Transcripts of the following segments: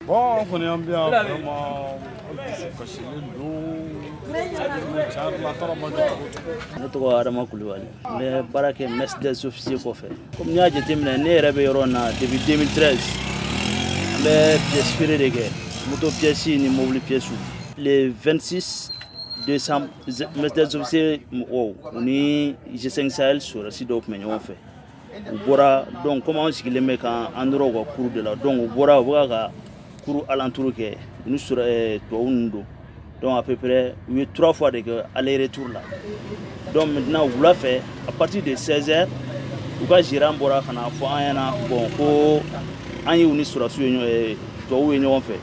Bon, an kɔni an bɛ yan vraiment, an dusu kasilen don tiɲɛ la, tɔɔrɔ ma jɔ cogo cogo. Ne tɔgɔ Adama Kulibali, n bɛ baara kɛ mess des officiers kɔfɛ. Komi n'i y'a jateminɛ, ne yɛrɛ bɛ yɔrɔ in na depuis 2013, an bɛ pièce feere de kɛ, moto pièce ni mobili pièce. Le 26 décembre, mess des officiers mɔgɔw, u ni G5 Sahel sɔrɔdasi dɔw tun bɛ ɲɔgɔn fɛ. U bɔra, donc comme anw sigilen bɛ kan an dɔrɔn u ka cour de la, donc u bɔra, u bɛ ka cour alentour kɛ, u ni sɔrɔ tubabu ninnu don. Donc à peu près u ye trois fois de kɛ aller retour la. Donc maintenant, wula fɛ, à partir de 16 heures, u ka gérant bɔra ka na fɔ an ɲɛna, bon, ko an ye u ni sɔrɔdasiw ye, tubabuw ye ɲɔgɔn fɛ,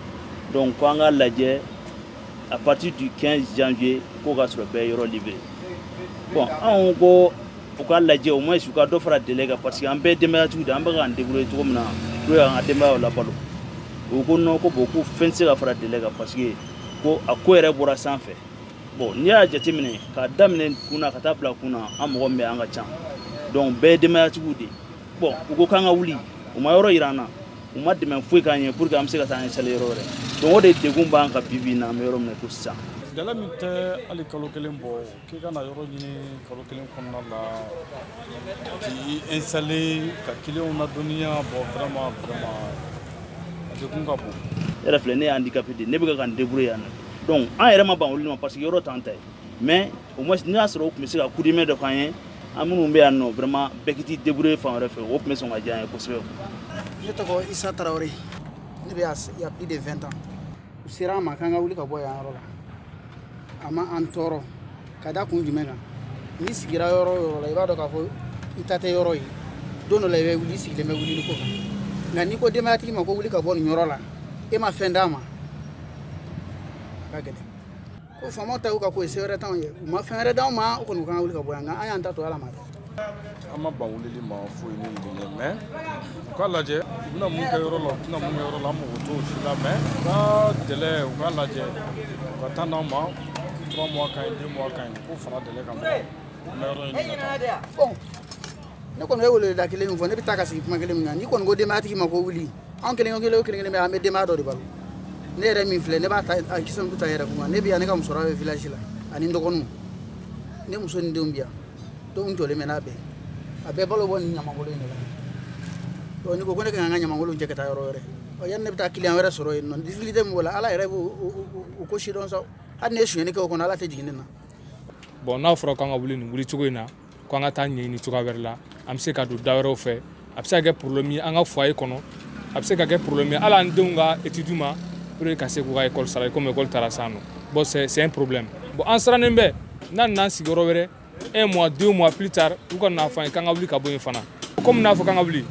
donc ko an k'a lajɛ à partir du 15 janvier, k'o ka sɔrɔ bɛɛ yɔrɔ livré. Bon, anw ko u k'a lajɛ, au moins u ka dɔ fara délai kan, parce que an bɛɛ denbayatigiw de, an bɛ k'an débrouiller cogo min na pour que k'an ka denbayaw labalo. U ko non, ko bon, ko fɛn tɛ se ka fara délai kan, parce que ko a ko yɛrɛ bɔra sanfɛ. Bon, n'i y'a jateminɛ k'a daminɛ kun na ka taa bila kun na, an mɔgɔ min bɛ, an ka ca, donc bɛɛ ye denbayatigiw de. Bon, u ko k'an ka wuli, u ma yɔrɔ yira an na, u ma dɛmɛ foyi k'an ye pour que an bɛ se ka taa an installer yɔrɔ wɛrɛ. Donc o de degun b'an kan bi bi in na, an bɛ yɔrɔ min na ko sisan. Délai min tɛ hali kalo kelen bɔ, k'i ka na yɔrɔ ɲini kalo kelen kɔnɔna la k'i installer ka clientw ladɔnniya, bon, vraiment vraiment, a degun ka bon. Ne yɛrɛ filɛ, ne ye handicapé de ye, ne bɛ ka n débrouiller yan nɔ. Donc an yɛrɛ ma ban olu ma, parce que yɔrɔ t'an ta ye, mais au moins n'i y'a sɔrɔ u tun bɛ se ka coup de main dɔ k'an ye, an minnu bɛ yan nɔ, vraiment bɛɛ k'i t'i débrouiller fan wɛrɛ fɛ, o tun bɛ sɔn ka diya an ye kosɛbɛ. Ne tɔgɔ Isa Tarawele, ne bɛ yan il y a plus de 20 ans. U sera an ma k'an ka wuli ka bɔ yan yɔrɔ la, a ma an tɔɔrɔ. Ka da kun jumɛn kan? N'i sigira yɔrɔ o yɔrɔ la, i b'a dɔn k'a fɔ i ta tɛ yɔrɔ ye. Don dɔ la, i bɛ wuli, i sigilen bɛ wulili ko kan. Nka n'i ko denbayatigi ma ko wuli ka bɔ nin yɔrɔ la, e ma fɛn d'a ma, a ka gɛlɛn. Ko faamaw ta y'u ka ko ye, se wɛrɛ t'anw ye. U ma fɛn wɛrɛ d'anw ma, o kɔni u kan ka wuli ka bɔ yan, nka an y'an ta to Ala ma dɛ. An ma ban wulili ma foyi ni nin ye, mais u k'a lajɛ u bɛna mun kɛ yɔrɔ la, u tɛna mun kɛ yɔrɔ la, an mago t'o si la, mais u ka délai, u k'a lajɛ, u ka temps d'an ma. 3 mois ka ɲi, 2 mois ka ɲi, k'o fara délai kan dɔrɔn, an bɛ yɔrɔ ɲini ka taa. Bon, ne kɔni bɛ weleweleda kelen min fɔ, ne bɛ taa ka sigi kuma kelen min kan, n'i kɔni ko denbayatigi ma ko wuli, anw kelen kelen o kelen kelen bɛ, an bɛ denbaya dɔ de balo. Ne yɛrɛ min filɛ, ne b'a ta a kisɛ ta yɛrɛ kun, ne bɛ yan, ne ka musokɔrɔba bɛ village la ani n dɔgɔninw, ne muso ni denw bɛ yan. Donc n jɔlen bɛ n'a bɛɛ, a bɛɛ balo bɔ nin ɲamankolon in de la. Donc n'i ko ko ne ka n ka ɲamankolon cɛ ka taa yɔrɔ wɛrɛ, ɔ, yanni ne bɛ taa client wɛrɛ sɔrɔ yen nɔ, difficulté min b'o la, Ala yɛrɛ b'o o ko si dɔn sa. Hali ne ye sonyɛli kɛ o kɔnɔ, Ala tɛ jigin ne na. Bon, n'a fɔra k'an ka wuli nin wuli cogo in na, ko an ka taa ɲɛɲini cogoya wɛrɛ la, an bɛ se ka don da wɛrɛw fɛ, a bɛ se ka kɛ problème ye an ka foyer kɔnɔ, a bɛ se ka kɛ problème ye hali an denw ka étude ma, pour que ka se k'u ka école sara, komi école taara sisan nɔ. Bon, c'est un problème. Bon, an sirannen bɛ n'a nana sigi yɔrɔ wɛrɛ, un mois, 2 mois plus tard, u ka n'a fɔ an ye k'an ka wuli ka bɔ yen fana. Komi n'a fɔ k'an ka wuli,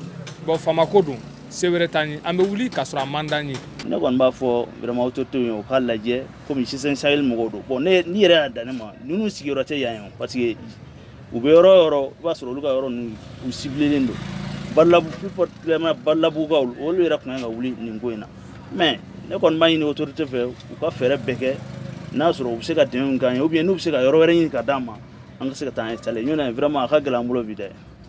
bon, faama ko don, se wɛrɛ t'an ye, an bɛ wuli k'a sɔrɔ a man d'an ye. Ne kɔni b'a fɔ vraiment autorité ye, u k'a lajɛ, komi sisan Sahel mɔgɔw don. Bon, ne n'i yɛrɛ y'a dan ne ma, ninnu sigiyɔrɔ tɛ yan ye, parce que u bɛ yɔrɔ o yɔrɔ, i b'a sɔrɔ olu ka yɔrɔ ninnu, u ciblelen don. Badalabu, plus particulièrement Badalabugukaw, olu yɛrɛ tun kan ka wuli nin ko in na. Mais ne kɔni b'a ɲini autorité fɛ, u ka fɛɛrɛ bɛɛ kɛ, n'a sɔrɔ u bɛ se ka dɛmɛ min k'an ye, ou bien n'u bɛ se ka yɔrɔ wɛrɛ ɲini ka d'an ma, an ka se ka taa installer. Ɲɔntɛ vraiment a ka gɛlɛn an bolo bi dɛ.